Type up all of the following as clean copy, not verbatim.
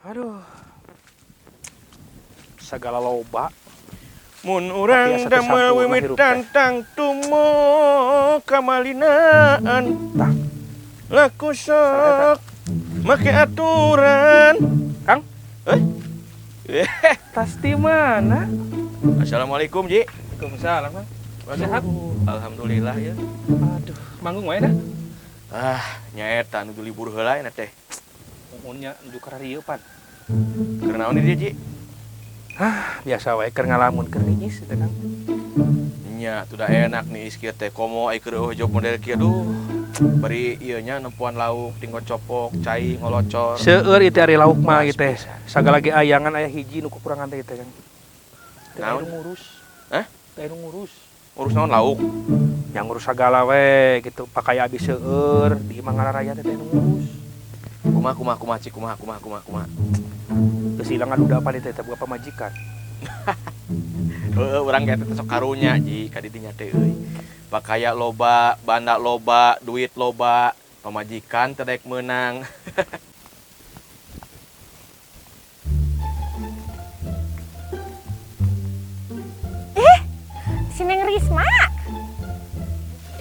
Aduh. Segala loba. Mun urang Tapi asa teu damel sampurna wiwit hirup teh. tantang tumo kamalinaan. Tah. Laku sok make aturan. Kang? Eh? Tas di mana? Assalamualaikum, Ji. Waalaikumsalam, Kang. Sehat? Alhamdulillah ya. Aduh, manggung wae dah. Ah, nyaeta nuju libur heula nya teh. Muhunnya nuju ka rarieu pan. Keur naon ieu, Ji? Hah, biasa wae keur ngalamun keur niis teh, Kang. Nya, tuh dah enak nih ieu teh komo ai keur eueuh job model kieu duh. Bari ieu nya nempuan lauk tinggal copok, cai ngolocor. Seueur ieu teh ari lauk mah ieu teh. Sagala ge ayangan aya hiji nu kukurangan teh ieu teh, Kang. Teu aya Naon? nu ngurus. Hah? Teu aya nu ngurus. Ngurus naon lauk? Yang ngurus sagala we gitu, pakai abi seueur di imah ngararaya teh teu aya nu ngurus. Kumaha kumaha kumaha Ci, kumaha kumaha kumaha kumaha. Geus ilang anu dapan ieu teh teh boga pamajikan. Heeh, urang ge teh sok karunya Ji ka didinya teh euy. Pakaya loba, banda loba, duit loba, pamajikan teh daek meunang. Si Neng Risma.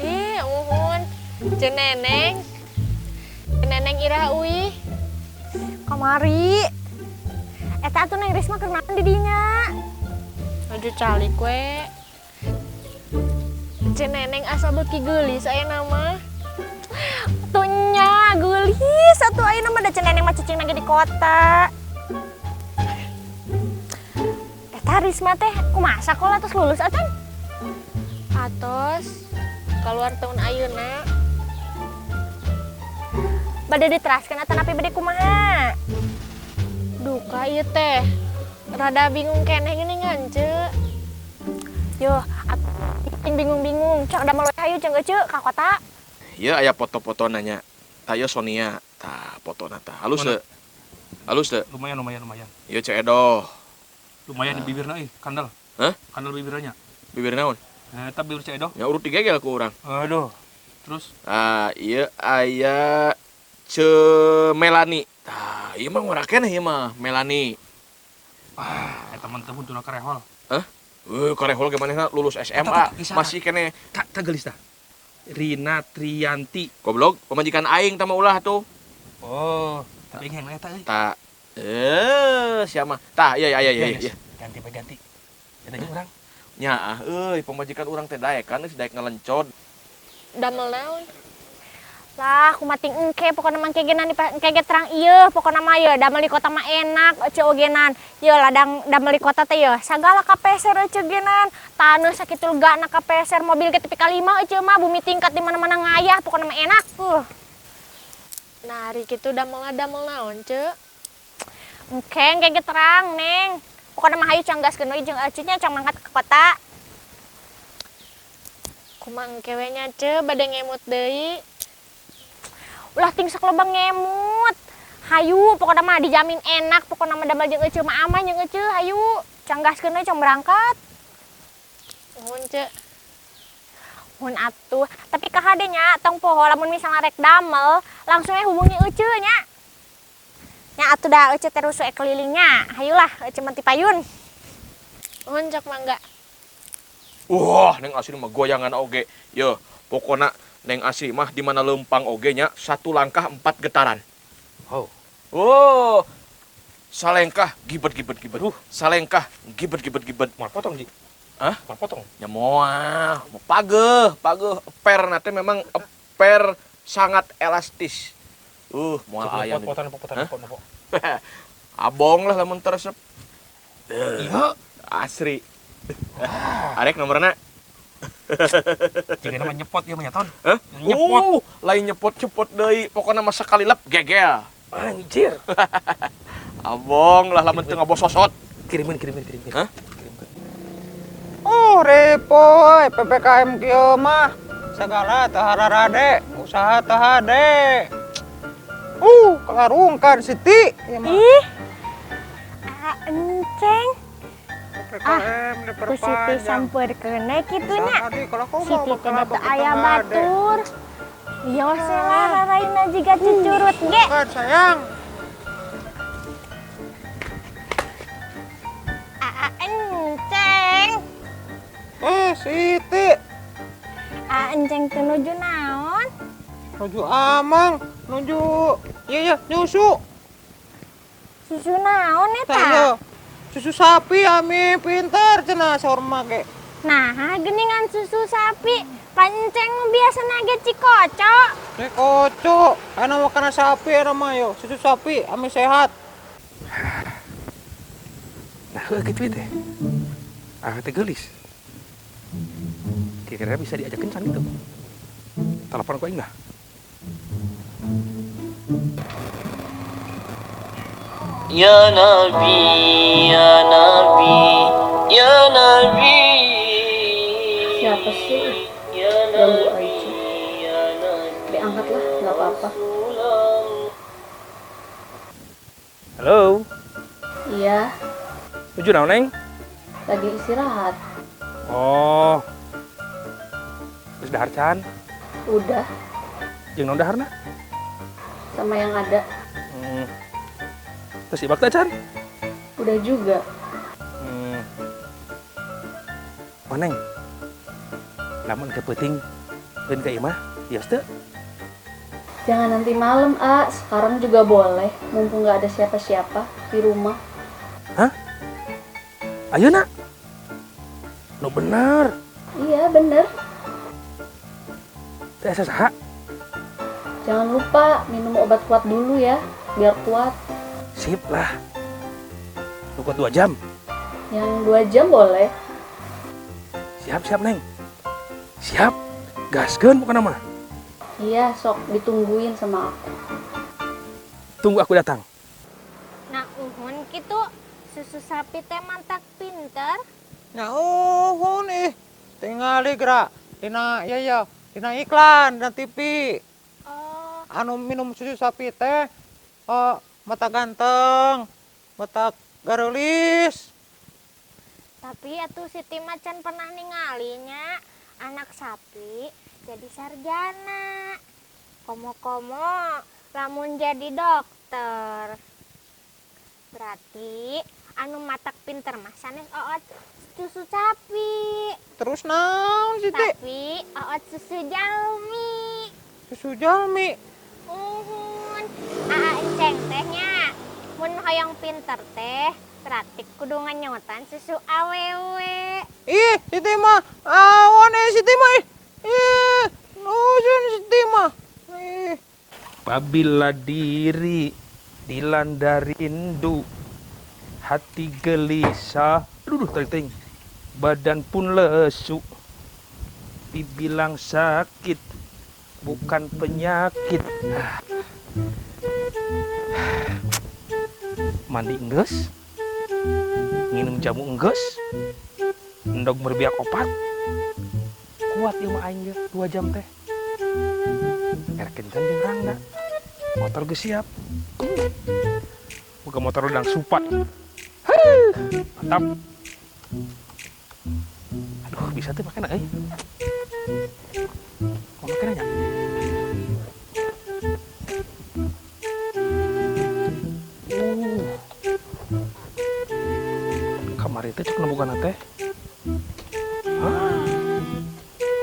Ih, uhun. Ceu Neneng. Ceu Neneng iraha uih. Kamari. Eta atuh Neng Risma keur naon di dinya? Nuju calik we. Ceu Neneng asa beuki geulis ayeuna mah. Atuh nya geulis atuh ayeuna mah da Ceu Neneng mah cicing lagi di kota. Eta Risma teh kumaha sakola tos lulus atuh? Atos keluar tahun ayeuna. Bade diteraskeun atau napi bade kumaha? Duka ieu teh. Rada bingung keneh geuningan, Ceu. Yo, atuh bingung-bingung. Cak damel we hayu jeung eceu ka kota. Ieu aya foto-foto nanya. Tah ieu Sonia, tah fotona tah. Halus teu? Halus teu? Lumayan, lumayan, lumayan. Ieu Ceu Edoh. Lumayan di bibirna euy, kandel. Hah? Kandel bibirnya. Bibir naon? Nah, eta bibir Ceu Edoh. Ya urut digegel ku urang. Aduh. Terus? Ah, ieu aya Ceu Melani. Tah, ieu mah ngora keneh ieu mah, Melani. Ah, eta mah teu buntuna karehol. Hah? Karehol ge manehna lulus SMA, Tah, tah, tah, masih keneh. Tah, tah geulis tah. Rina Trianti. Goblok, pamajikan aing tah mah ulah tuh. Oh, tapi yang eta euy. Tah. Siapa? Tah, iya iya iya iya. Ganti bae ganti. Eta jeung urang. Nyaah euy, pamajikan urang teh daek kan geus daek ngelencod. Damel naon? Lah, kumaha ting engke pokona mah engke genan engke ge terang ieu pokona mah ieu damel di kota mah enak eceu ogenan. Ieu ladang damel di kota teh ieu sagala kapeser eceu genan. Taneuh sakitu legana kapeser, mobil ge tepi ka 5 eceu mah bumi tingkat di mana-mana ngayah pokona mah enak. Nah, ari kitu damelna damel naon, Ceu? Engke engke ge terang, Neng. Pokona mah hayu cang gaskeun we jeung eceu nya cang mangkat ke kota. Kumaha engke we nya, Ceu, bade ngemut deui. Ulah ting sok loba ngemut. Hayu pokona mah dijamin enak, pokona mah damel jeung eceu mah aman jeung eceu, hayu. Cang gaskeun we cang berangkat. Nuhun, Ceu. Nuhun atuh. Tapi kahade nya tong poho lamun misalna rek damel, langsung we hubungi eceu nya. Nya atuh da eceu terus we kelilingnya. Hayulah eceu mah ti payun. Nuhun cak mangga. Wah, Neng Asri mah goyangan oge. Yo, pokona Neng Asri mah di mana lempang oge nya, satu langkah 4 getaran. Oh. Oh. Salengkah gibet gibet gibet. Salengkah gibet gibet gibet. Mau potong, Ji? Hah? Mau potong? Ya moal, mau pageuh, pageuh. Per nate memang per sangat elastis. Moal Coba aya pot, potan, pot, potan, Hah? pot, pot. Abong lah lamun teresep. Iya. Asri. Arek nomorna. Jika nama nyepot ieu mah nya, Ton. Hah? Nyepot. Lain nyepot-nyepot deui, pokona mah sekali lep gegel. Anjir. Abong lah lamun teu ngabososot. Kirimin, kirimin, kirimin. Hah? Kirimin. Oh, repoy PPKM kieu mah. Segala teu hararade, usaha teu hade. Kelarungkan Siti ieu mah. Ih. Ah, enceng. PPKM Ku Siti diperpanjang. sampeurkeun we kitu nya. Usaha di kalau kau mau Siti teh bakal batu bakal aya hade. batur. Yo selera raina jiga cucurut ge. Bukan sayang. Enceng teh nuju naon? Nuju amang, nuju iya ya nyusu. Susu naon eta? Tah, susu sapi ami pinter cenah saur mah ge. Nah, geningan susu sapi. Panceng biasa nage cikoco. Cikoco, enak makanan sapi enak mah yo. Susu sapi ami sehat. Nah, gitu teh. Ah, teh geulis. Kira-kira bisa diajak kencan gitu. Telepon ku aing lah. Ya Nabi, Ya Nabi, Ya Nabi. Siapa sih? Ya Ganggu Nabi, aja. Ya Nabi. Diangkat lah, nggak apa-apa. Halo. Iya, Nuju naon, Neng? Lagi istirahat. Oh. Terus dahar can? Udah, Jeung naon daharna? Sama yang ada. Terus ibak teh can? Udah juga. Oh, Neng. Lamun ke peuting keun ka imah, ios teu? Jangan nanti malam, A. Sekarang juga boleh. Mumpung nggak ada siapa-siapa di rumah. Hah? Ayeuna? Nu bener. Iya, bener. Teh asa saha? Jangan lupa minum obat kuat dulu ya, biar kuat. Sip lah. Nu kuat 2 jam. Yang 2 jam boleh. Siap, siap, Neng. Siap. Gaskeun pokona mah. Iya, sok ditungguin sama aku. Tunggu aku datang. Nah, uhun kitu susu sapi teh mantak pinter. Nah, uhun ih. Tingali gerak dina iya ya, dina iklan dina TV. Oh. Anu minum susu sapi teh mata ganteng, mata gareulis. Tapi atuh Siti macan pernah ningalinya anak sapi jadi sarjana. Komo-komo lamun jadi dokter. Berarti anu matak pinter mah sanes oot susu sapi. Terus naon Siti? Tapi oot susu jalmi. Susu jalmi. Uhun. Aa enceng teh nya. Mun hoyong pinter teh berarti kudu nganyotan susu awewe. Ih, Siti mah awon Siti mah ih. Ih, nujun Siti mah. Ih. Apabila diri dilanda rindu, hati gelisah, aduh, tarik ting, badan pun lesu, dibilang sakit, bukan penyakit. Mandi enggeus, minum jamu enggeus, endog merbiak opat, kuat ieu mah aing ge 2 jam teh. Erek kencan jeung Rangda. Motor geus siap. Buka motor udang supat. Heuh, mantap. Aduh, bisa tuh makena euy. Mau makena nya? Kamari teh cek nembugana teh. Ah.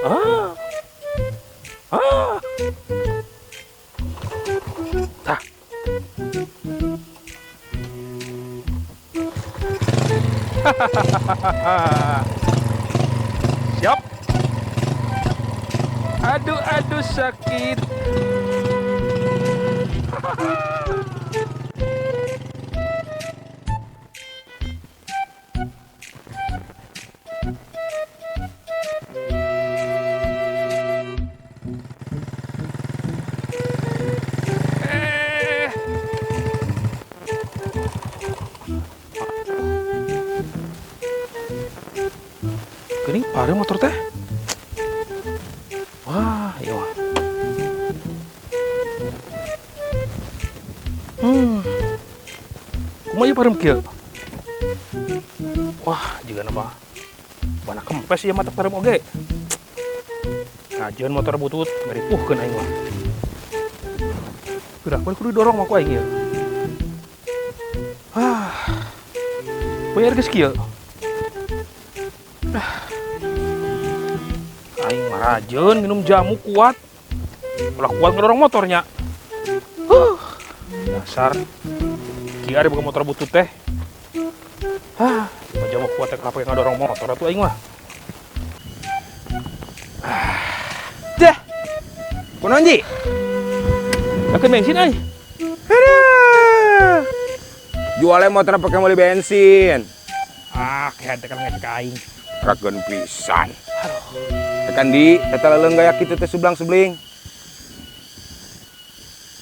Ah. Ah. Tah. Siap. Aduh, aduh sakit. Geuning pare motor teh. Wah, iya wah. Kumaha ieu parem kieu? Wah, jiga nama bana kempes ieu mah parem oge. Kajeun motor butut ngaripuhkeun aing mah. Gerak we kudu didorong mah ku aing ieu. Ah. Bayar geus kieu. Ah. Aing Marajeun minum jamu kuat. Ulah kuat ngedorong motornya. Dasar. Kieu ari boga motor butut teh. Hah, jamu kuat teh kenapa ngadorong motor atuh aing mah. Dah. Kunaon, Ji? Yakin bensin euy. Aduh. Jualnya motor pakai beli bensin. Ah, kayak teh kan ngecek aing. Rageun pisan. Tekan di eta leuleung gaya kitu teh sublang-subling.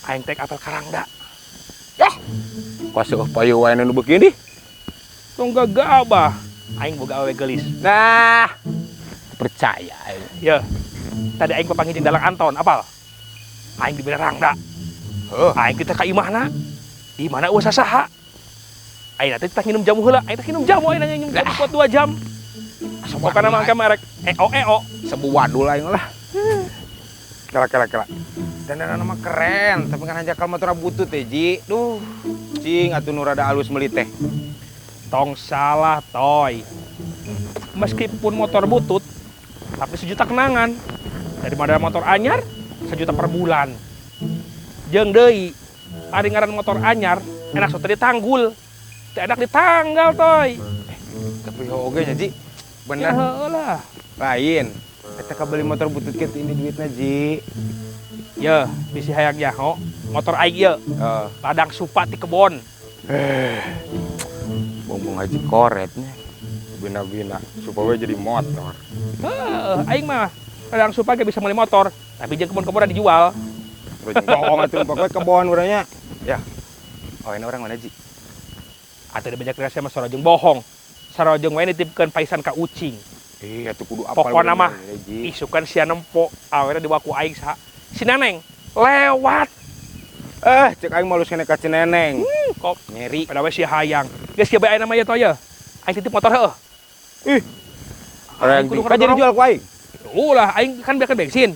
Aing teh apel karangda. Yah. Kok payu wae nu beuki di? Tong gagabah. Aing boga awewe geulis. Nah, percaya aing. Ya. Tadi aing papanggih jeung Dalang Anton, apal? Aing dibere rangda. Heuh. Aing kita ka imahna. Di mana eueuh sasaha? Aing teh teh nginum jamu heula. Aing teh nginum jamu, aing nanya nginum jamu kuat 2 jam. Pokokna mah engke merek eo eo. Sebu wadul aing lah. Kela kela kela. Dandanan mah keren, tapi kan hanjakal motor butut teh, Ji. Duh, cing atuh nu rada alus meuli teh. Tong salah, Toy. Meskipun motor butut, tapi sejuta kenangan. Daripada motor anyar, sejuta per bulan. Jeung deui, ari ngaran motor anyar, enak sok teu ditanggul. Teu enak ditanggal, Toy. Tapi oge nya, Ji. Bener. Ya heueuh lah. Lain. Eta kabeli motor butut kieu ini duitna, Ji. Ye, bisi hayang nyaho, motor aing ieu. Heeh. Ladang supa ti kebon. Bongbong haji koretnya. Bina-bina supaya jadi motor. Heeh, aing mah ladang supa ge bisa meuli motor, tapi jeung kebon-kebon dijual. Bohong atuh pokoknya kebon urangnya. Ya. Oh, ini orang mana, Ji? Atuh di banyak rasa mah sarojeng bohong. Sarojeng wae nitipkeun paisan ka ucing. Ih, atuh kudu apal. Pokona mah Ji. Isukan sia nempo, awena dibawa ku aing saha? Si Neneng lewat. Cek aing malus kene ka si Neneng. Kok nyeri. Pada we sia hayang. Geus kieu bae ayeuna mah ieu toh ye. Aing titip motor heueuh. Ih. Aing kudu Kan jadi jual ku aing. Ulah, aing kan biarkan bensin.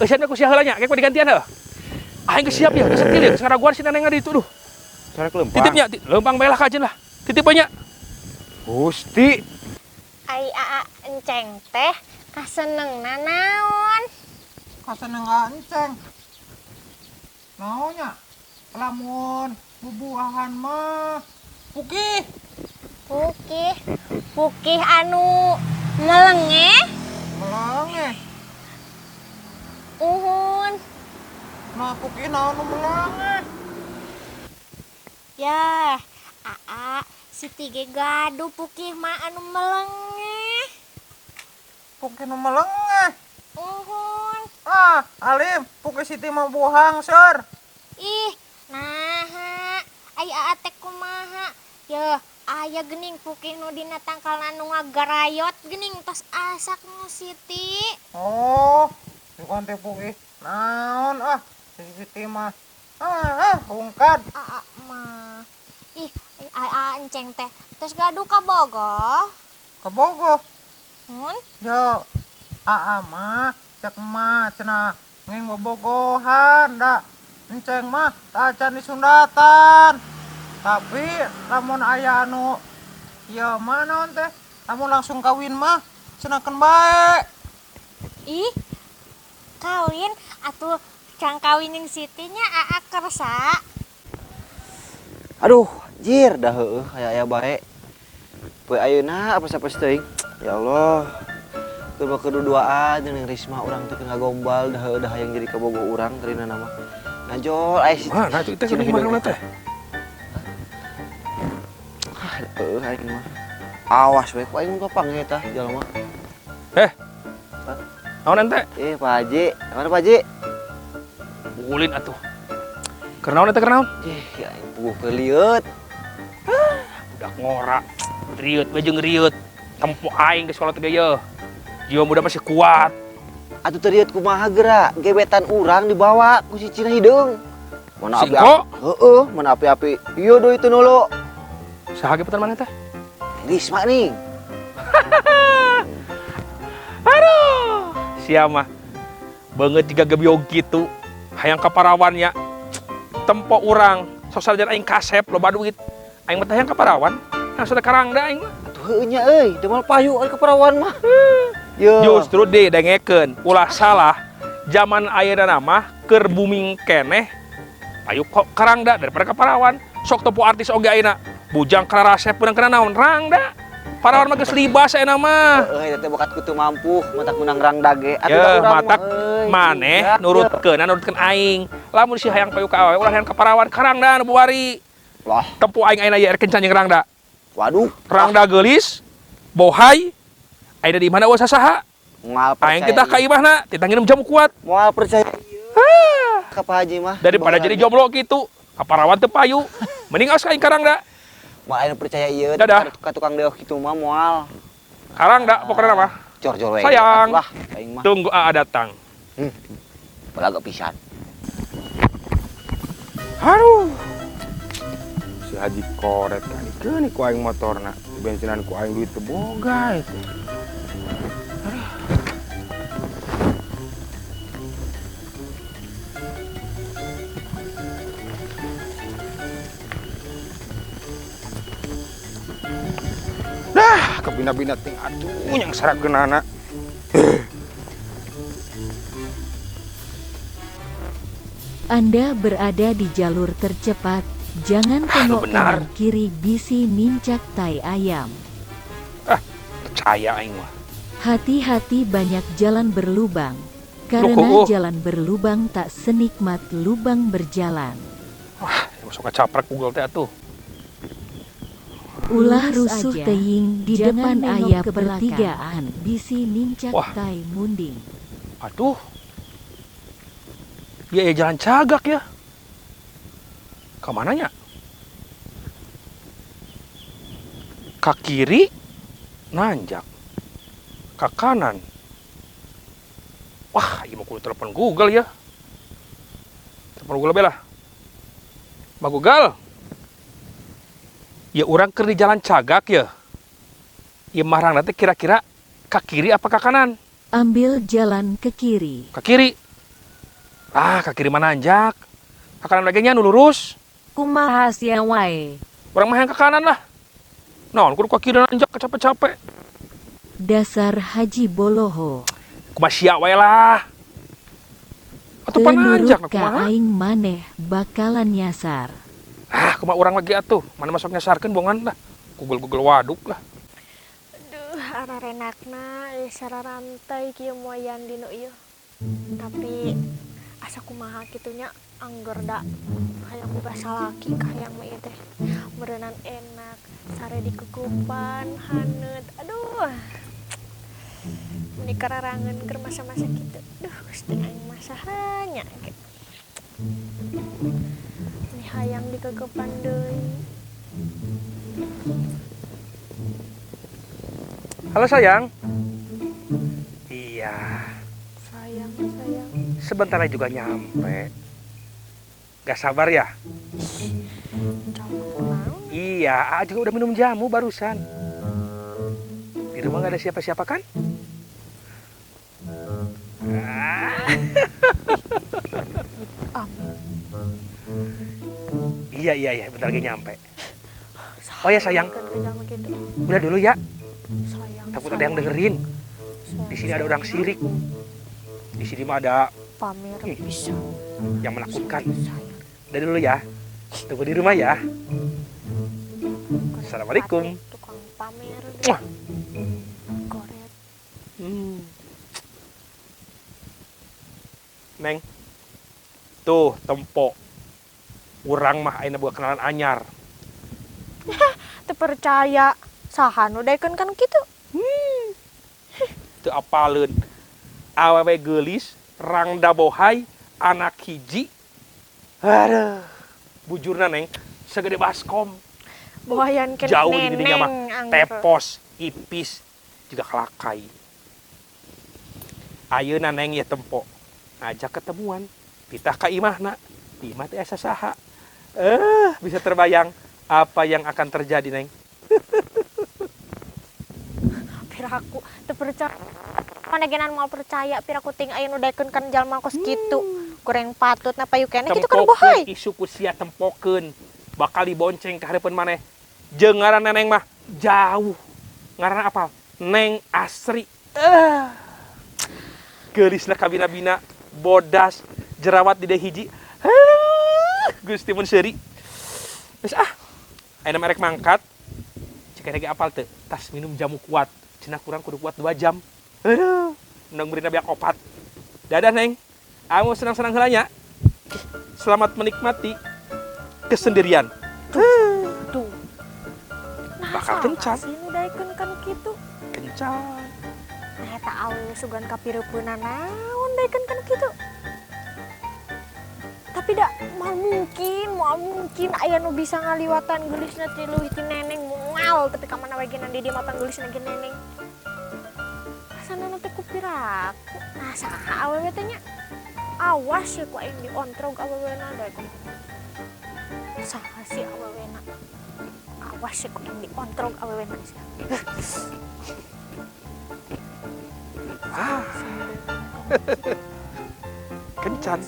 Eusian ku sia heula nya, kayak digantian heueuh. Aing geus siap ya, geus setil ya, geus ngaraguan si Neneng di itu duh. Corek leumpang. Titipnya, leumpang bae lah kajen lah. Titip banyak. Gusti. Ai aa enceng teh kasenengna naon? Kaseneng enceng. Naonnya? Lamun bubuahan mah pukih. Pukih. Pukih anu melenge? Melenge. Uhun. Nah, pukih naon nu melenge? Yah, aa Siti ge gaduh pukih mah anu melenge. Pukih nu melenge. Uhun. Ah, Alim, pukih Siti mah bohang, seur. Ih, naha, ai aa teh kumaha? Yeuh, aya geuning pukih nu dina tangkalna nu ngagarayot geuning tos asak nu Siti. Oh, bukan teh pukih. Naon ah, si Siti mah. Ah, hungkad. Aa mah. Ih, aa enceng teh tos gaduh ka Bogo. Ka Bogo? Mun? Yo, aa mah cek mah cenah ngeng bobogohan da. Enceng mah tacan disundatan. Tapi lamun aya anu ieu mah naon teh? Lamun langsung kawin mah cenahkeun bae. Ih, kawin atuh cang kawin jeung Siti nya aa kersa. Aduh, jir dah heueuh aya aya bae. Poe ayeuna apes-apes teuing. Ya Allah. Keur mah keduduaan jeung Risma urang teh ngagombal dah heueuh dah hayang jadi kabogoh urang terina nama. Najol aya si Mana atuh teh kudu mana teh? Ah, heueuh aing mah. Awas we ku aing kapanggih tah jalma. Eh. Naon ente? Pak Haji, mana Pak Haji? Ulin atuh. Keur naon ente keur naon? Ih, ya aing puguh keliut. Budak ngora. Riut we jeung riut. Tempo aing geus kolot ge yeuh. Jiwa muda masih kuat. Atuh teu riut kumaha geura? Gebetan urang dibawa ku si Cina hideung. Mana api? Singko? Heeh, mana api-api. Ieu deui teu nulu. Saha gebetan maneh teh? Risma nih. Aduh, sia mah beungeut jiga gebyog kitu. Hayang kaparawan nya. Tempo urang, sok sanajan aing kasep loba duit. Aing mah teh hayang kaparawan. Hayang sudah karangda aing mah. Atuh heueuh nya euy, teu moal payu ari kaparawan mah. Yo. Justru didengekeun, ulah salah, zaman ayeuna mah keur booming keneh payu kok ka rangda daripada ka parawan. Sok tempo artis oge ayeuna bujang kararasep beunang kana naon rangda. Parawan mah geus libas ayeuna mah. Heeh, eta teh bokat kutu mampu, matak menang rangda ge. Atuh Ya, da urang matak mah, euy. maneh Ya, nurutkeun, nurutkeun aing. Lamun si hayang payu ka awewe ulah hayang ka parawan, ka rangda nu buari. Lah, Tempo aing ayeuna ye kencan jeung rangda. Waduh. Rangda geulis, bohai, ayeuna di mana eueuh sasaha? Moal percaya. Aing kita ka imahna, titah nginum jamu kuat. Moal percaya ieu. Ka Pak Haji mah. Daripada jadi jomblo gitu, ka parawan teu payu. Mending aos ka aing ka rangda. Moal anu percaya ieu Dadah. ka tukang deoh kitu mah moal. Ka rangda pokokna mah. Jor-jor we. Sayang. Lah, aing mah. Tunggu Aa datang. Balaga pisan. Aduh. Si Haji Koret kan ikeun ku aing motorna. Bensinan ku aing duit teu boga itu. Aduh. Dah, kebina-bina ting atuh yang sarakeunana. Anda berada di jalur tercepat. Jangan tengok benar. kanan kiri bisi nincak tai ayam. Ah, percaya aing mah. Hati-hati banyak jalan berlubang. Karena Loh, kok, oh. jalan berlubang tak senikmat lubang berjalan. Wah, masuk caprak Google teh atuh. Ulah Lurus rusuh aja. teying di Jangan depan nengok ayah ke belakang. pertigaan. Bisi nincak Wah. tai munding. Aduh. Iya, ya jalan cagak ya. Kemananya? Ke kiri nanjak. Ke kanan. Wah, ini mau kudu telepon Google ya. Telepon Google bela. Mbak Google. Ya urang keur di jalan cagak ya. Ya marang nanti kira-kira ke kiri apa ke kanan? Ambil jalan ke kiri. Ke kiri. Ah, ke kiri mana nanjak? Ke kanan lagi nya nu lurus. Kumaha sia wae. Urang mah yang ke kanan lah. Nah, kudu ke kiri nanjak capek-capek. Dasar Haji Boloho. Kumaha sia wae lah. Atuh Teu nurut pananjak ka kumaha? aing maneh bakalan nyasar. Ah, kumaha urang lagi atuh. Mana masuk nyasarkeun bongan lah. Google-google waduk lah. Aduh, ararenakna euy sararantai kieu moyan dinu ieu. Tapi asa kumaha kitu nya angger da hayang boga salaki kahayang mah ieu teh. Meureunan enak, sare dikukupan, haneut. Aduh. Meni kararangeun keur masa-masa kitu. Duh, Gusti aing mah saha nya ge. Meni hayang dikekepan deui. Halo sayang. Iya, Sayang, sayang. sebentar lagi juga nyampe. Gak sabar ya? Jamu naon? Iya, Aa juga udah minum jamu barusan. Di rumah gak ada siapa-siapa kan? Ah. Iya, bentar lagi nyampe. Oh ya sayang, udah dulu ya. Sayang, Takut ada yang dengerin. Di sini ada orang sirik. Di sini mah ada pamer bisa yang menakutkan. Udah dulu ya. Tunggu di rumah ya. Assalamualaikum. Tukang pamer. Muah. Goret. Neng. Tuh, tempo. Urang mah ayeuna boga kenalan anyar. Teu percaya. Saha nu daekeun kan kitu? Teu apaleun. Awewe geulis, rangda bohai, anak hiji. Aduh. Bujurna Neng, segede baskom. Bohayan keneh Jauh di dinya mah. neneng angger. Tepos, ipis, juga kelakai. Ayeuna Neng ya tempo. Ngajak ketemuan, pitah ka imahna. Di imah teh asa saha. Bisa terbayang apa yang akan terjadi, Neng. Piraku teu percaya. Mana genan moal percaya piraku ting aya nu daekeun kan jalma kos kitu. Goreng patut na payu keneh kitu kan bohai. Tempokeun isu ku sia tempokeun. Bakal dibonceng ka hareupeun maneh. Jeung ngaran Neneng mah jauh. Ngaranna apa? Neng Asri. Ah. Geulisna kabina-bina, bodas, jerawat di hiji. Ah, Gusti mun seuri. Geus ah. Ayeuna mah rek mangkat. Cik ge apal teu? Tas minum jamu kuat. Cenah kurang kudu kuat 2 jam. Aduh, endog meurina beak 4. Dadah, Neng. Amu senang-senang heula nya. Selamat menikmati kesendirian. Tuh. Nah, Bakal kencan. Sih nu daekeun kan kitu. Kencan. Nah, eta awewe sugan kapireupeunna naon daekeun kan kitu. Tapi da moal mungkin aya nu bisa ngaliwatan geulisna ti leuwih ti Neneng, moal, tapi ka mana we ge di dieu mah panggelisna ge Neneng. Asana teh ku piraku. Nah, saha awewe teh nya? Awas ya ku aing diontrog awewena daekeun. Saha sih awewena? Awas ya ku aing diontrog awewena sia. Ah. Kencan.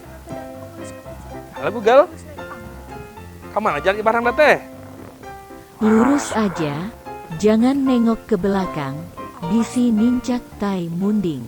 Halo, Google. Kemana jalan barang teh? Lurus aja, jangan nengok ke belakang, bisi nincak tai munding.